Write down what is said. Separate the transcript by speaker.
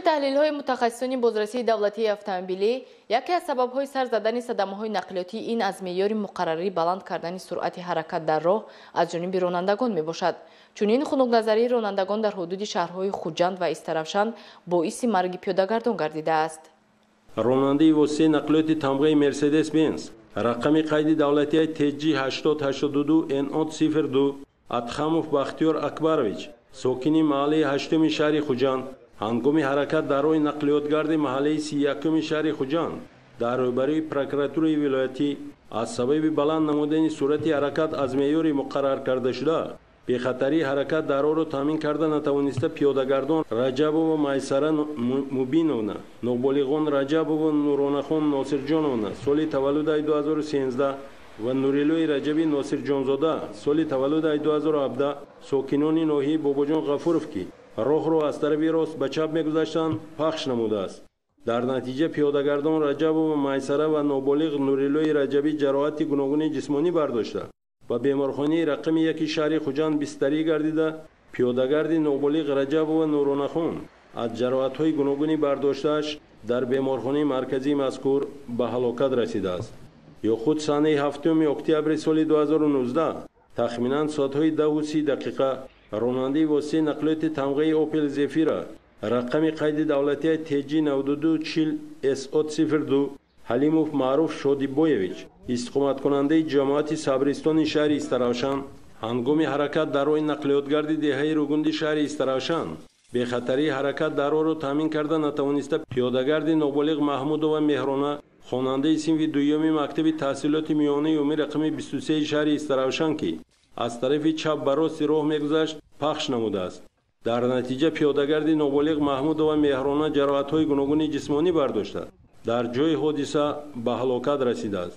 Speaker 1: Тибқи таҳлилҳои мутахассисони бозрасии давлатии автомобилӣ, яке аз сабабҳои сар задани садамаҳои нақлиётӣ ин аз меъёри муқаррарӣ баланд кардани суръати ҳаракат дар роҳ аз ҷониби ронандагон мебошад. Чунин хунукназарии ронандагон дар ҳудуди шаҳрҳои Хуҷанд ва Истаравшан боиси марги пиёдагардон гардидааст.
Speaker 2: Ронандаи воситаи нақлиёти тамғаи Мерседес Бенз рақами қайди давлатии TG 8082 NO 02 Адхамов Бахтиёр Акбарович, сокини маҳаллаи ҳаштуми шаҳри Хуҷанд, ҳангоми ҳаракат дар роҳи нақлиётгарди маҳаллаи 31-уми шаҳри Хуҷанд дар рӯбарӯи прокуратураи вилоятӣ аз сабаби баланд намудани суръати ҳаракат аз меъёри муқаррар кардашуда бехатарии ҳаракат дар роҳро таъмин карда натавониста пиёдагардон Раҷабова Майсара Мубиновна, ноболиғон Раҷабова Нуронахон Носирҷоновна, соли таваллудаи 2013 ва Нуриллои Раҷаби Носирҷонзода, соли таваллудаи 2017, сокинони ноҳияи Бобоҷон Ғафуров, ки роҳро аз тарафи рост ба чап мегузаштанд, пахш намудааст. Дар натиҷа пиёдагардон Раҷабова Майсара ва ноболиғ Нуриллои Раҷабӣ ҷароҳати гуногуни ҷисмонӣ бардошта ба беморхонаи рақами яки шаҳри Хуҷанд бистарӣ гардида, пиёдагарди ноболиғ Раҷабова Нуронахон аз ҷароҳатҳои гуногуни бардоштааш дар беморхонаи марказии мазкур ба ҳалокат расидааст. Ё худ санаи 7 октябри соли 2019 тахминан соатҳои 10:30 ронандаи воситаи нақлиёти тамғаи Опел Зефира рақами қайди давлатии TG 9240 SO 02 Ҳалимов Маъруф Шодибоевич, истиқоматкунандаи ҷамоати Сабристони шаҳри Истаравшан, ҳангоми ҳаракат дар роҳи нақлиётгарди деҳаи Ругунди шаҳри Истаравшан бехатарии ҳаракат дар роҳро таъмин карда натавониста пиёдагарди ноболиғ Маҳмудова Меҳрона, хонандаи синфи дуюми мактаби таҳсилоти миёнаи умумӣ рақами 23 шаҳри Истаравшан, ки аз тарафи чап ба рости роҳ мегузашт, пахш намудааст. Дар натиҷа пиёдагарди ноболиғ Маҳмудова Меҳрона ҷароҳатҳои гуногуни ҷисмонӣ бардошта дар ҷои ҳодиса ба ҳалокат расидааст.